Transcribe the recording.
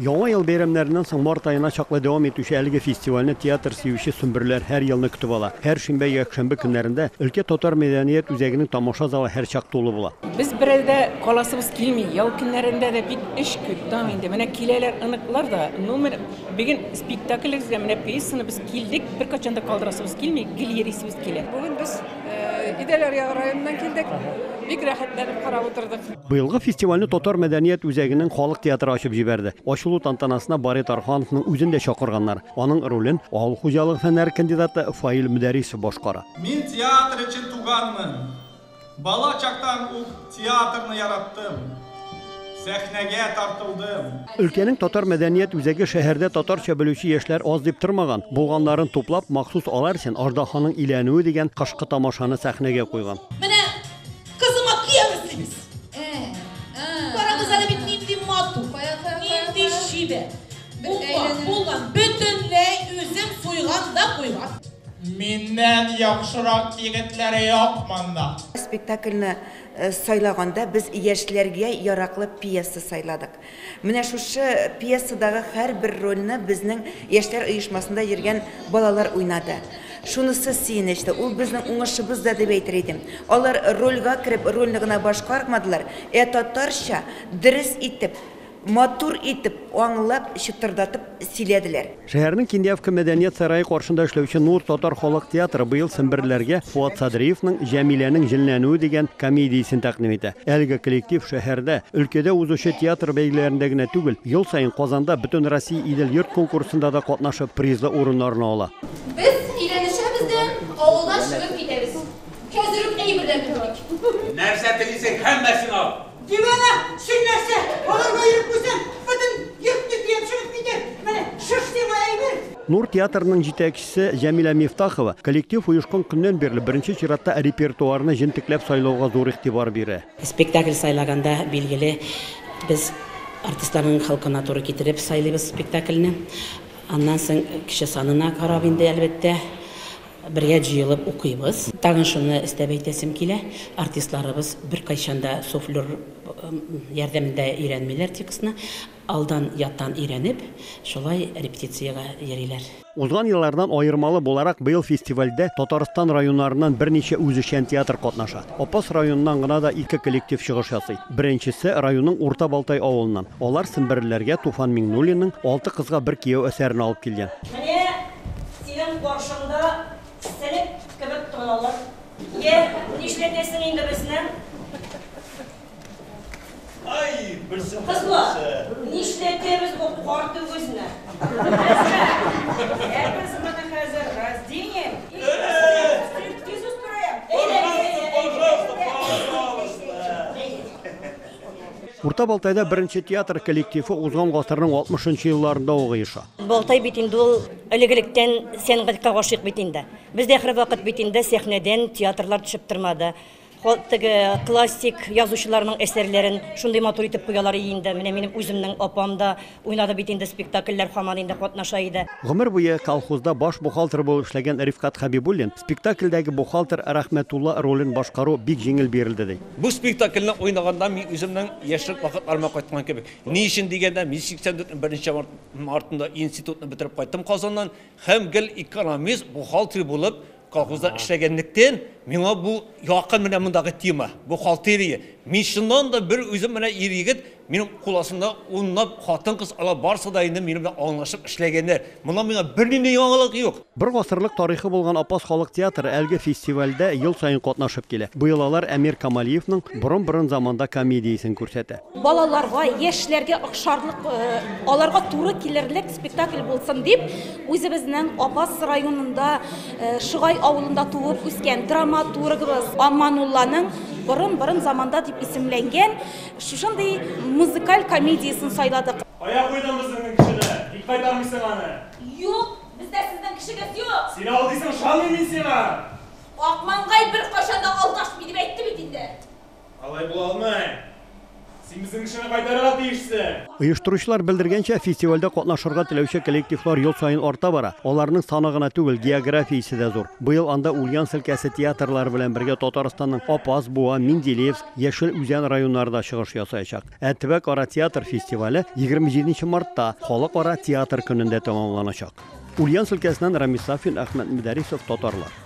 Яңа ел бәйрәмнәреннән соң март аена чаклы дәвам итүче әлеге фестивальне театр сөюче сөмберләр һәр елны көтеп ала. Һәр шимбә, якшәмбе көннәрендә өлкә татар мәдәният үзәгенең тамаша залы һәрчак тулы була. Без берәү дә каласыбыз килми, ял көннәрендә дә бик эш күп там инде. Менә киләләр оныклар да, ну менә бүген спектаклегезгә, менә пьесаны без килдек, беркайчан да калдырасыбыз килми, гел йөрисебез килә. Бүген без Идел аръягы районыннан килдек. Бик рәхәтләнеп карап утырдык. Быелгы фестивальне Татар мәдәният үзәгенең халык театры ачып җибәрде. Ачылу тантанасына Бари Тархановның үзен дә чакырганнар. Аның ролен авыл хуҗалыгы фәннәре кандидаты Фаил Мөдәрисов башкара. Мин театр өчен туганмын. Бала чактан ук театрны яраттым. Сәхнәгә тартылдым. Өлкәнең татар мәдәният үзәге шәһәрдә татарча белүче яшьләр аз дип тормаган. Булганнарын туплап, махсус алар өчен Аждаһаның өйләнүе дигән кышкы тамашаны сәхнәгә куйган. Менә кызыма кияү эзлибез. Карагыз әле бит нинди матур, нинди чибәр. Уңган, булган, бөтенләй үзен суйган да куйган. Миннән яхшырак егетләр юк монда. Спектакльне сайлаганда без яшьләргә яраклы пьеса сайладык. Менә шушы пьесадагы һәрбер рольне безнең яшьләр оешмасында йөргән балалар уйнады. Шунысы сөенечле, ул безнең уңышыбыз да дип әйтер идем. Алар рольгә кереп, рольне гына башкармадылар, ә татарча дөрес итеп, матур итеп, аңлап, чытырдатып сөйләделәр. Шәһәрнең Киндяевка мәдәният сарае каршында эшләүче Нур татар халык театры быел семберләргә Фуат Садриевның Җәмиләнең җенләнүе дигән комедиясен тәкъдим итә. Әлеге коллектив шәһәрдә, өлкәдә узучы театр бәйгеләрендә генә түгел, ел саен Казанда Бөтенроссия Идел-йорт конкурсында да катнашып, призлы урыннарны ала. Без өйләнешәбез дә авылдан чыгып китәбез. Хәзер үк әйберләрне бүлик. Нәрсә телисең, һәммәсен ал! Дивана, син нәрсә, аларга йөреп куйсаң, бөтен йортны төяп чыгып китәр. Менә шыш сиңа әйбер. Нур театрының җитәкчесе Җәмилә Мифтахова коллектив оешкан көннән бирле беренче чиратта репертуарны җентекләп сайлауга зур игътибар бирә. Спектакль сайлаганда, билгеле, без артистларның холкына туры китереп сайлыйбыз спектакльне. Аннан соң кеше санына карап инде, әлбәттә, бергә җыелып укыйбыз. Тагын шуны өстәп әйтәсем килә, артистларыбыз беркайчан да суфлер ярдәмендә өйрәнмиләр текстны, алдан яттан өйрәнеп, шулай репетициягә йөриләр. Узган еллардан аермалы буларак, быел фестивальдә Татарстан районнарыннан берничә үзешчән театр катнаша. Апас районыннан гына да ике коллектив чыгыш ясый. Беренчесе районның Урта Балтай авылыннан. Алар семберләргә Туфан Миңнуллинның Алты кызга бер кияү әсәрен алып килгән. Менә синең каршыңда селек кебек торалар. Йә, нишләтәсең инде безне? Ай, берсе. Кызлар, нишләтәбез бу карт үгезне? Ә без моны хәзер разденем. Стриптиз устроим. Пожалуйста, пожалуйста. Урта Балтайда беренче театр коллективы узган гасырның 60 елларында ук оеша. Балтай бит инде ул элек-электән сәнгатькә гашыйк бит инде. Бездә һәрвакыт бит инде сәхнәдән театрлар төшеп тормады. Теге классик язучыларның әсәрләрен шундый матур итеп куялар инде. Менә минем үземнең апам да уйнады бит инде спектакльләр, һаман инде катнаша иде. Гомер буе колхозда баш бухгалтер булып эшләгән Рифкат Хәбибуллин спектакльдәге бухгалтер Рәхмәтулла ролен башкару бик җиңел бирелде ди. Бу спектакльне уйнаганда мин үземнең яшьлек вакытларыма кайткан кебек. Ни өчен дигәндә, мин 84 мартында институтны бетереп кайттым Казаннан һәм гел экономист, бухгалтер булып колхозда эшләгәнлектән миңа бу якын менә мондагы тема, бухгалтерия. Мин чыннан да бер үзем менә ир егет, минем кул астында унлап хатын-кыз, алар барысы да инде минем белән аңлашып эшләгәннәр. Монда миңа бернинди яңалык юк. Бер гасырлык тарихы булган Апас халык театры әлеге фестивальдә ел саен катнашып килә. Быел алар Әмир Камалиевның Борын-борын заманда комедиясен күрсәтә. Балаларга, яшьләргә охшарлык, аларга туры килерлек спектакль булсын дип, үзебезнең Апас районында, Шыгай авылында туып үскән драматургыбыз Аманулланың Борын-борын заманда дип исемләнгән шушындый музыкаль комедиясен сайладык. Кая куйдың безнең кешене? Ник кайтармыйсың аны? Юк, бездә сезнең кешегез юк. Син алдыйсың, ышанмыйм мин сиңа. Акмаңгай беркайчан да алдашмый дип әйтте бит инде. Алай була алмый. Син безнең кешене кайтарырга тиешсең! Оештыручылар белдергәнчә, фестивальдә катнашырга теләүче коллективлар ел саен арта бара. Аларның саны гына түгел, географиясе дә зур. Быел анда Ульяновск өлкәсе театрлары белән бергә Татарстанның Апас, Буа, Менделеевск, Яшел Үзән районнары да чыгыш ясаячак. Ә төбәкара театр фестивале 27 мартта, Халыкара театр көнендә тәмамланачак. Ульяновск өлкәсеннән Рамис Сафин, Әхмәт Мөдәрисов, Татарлар.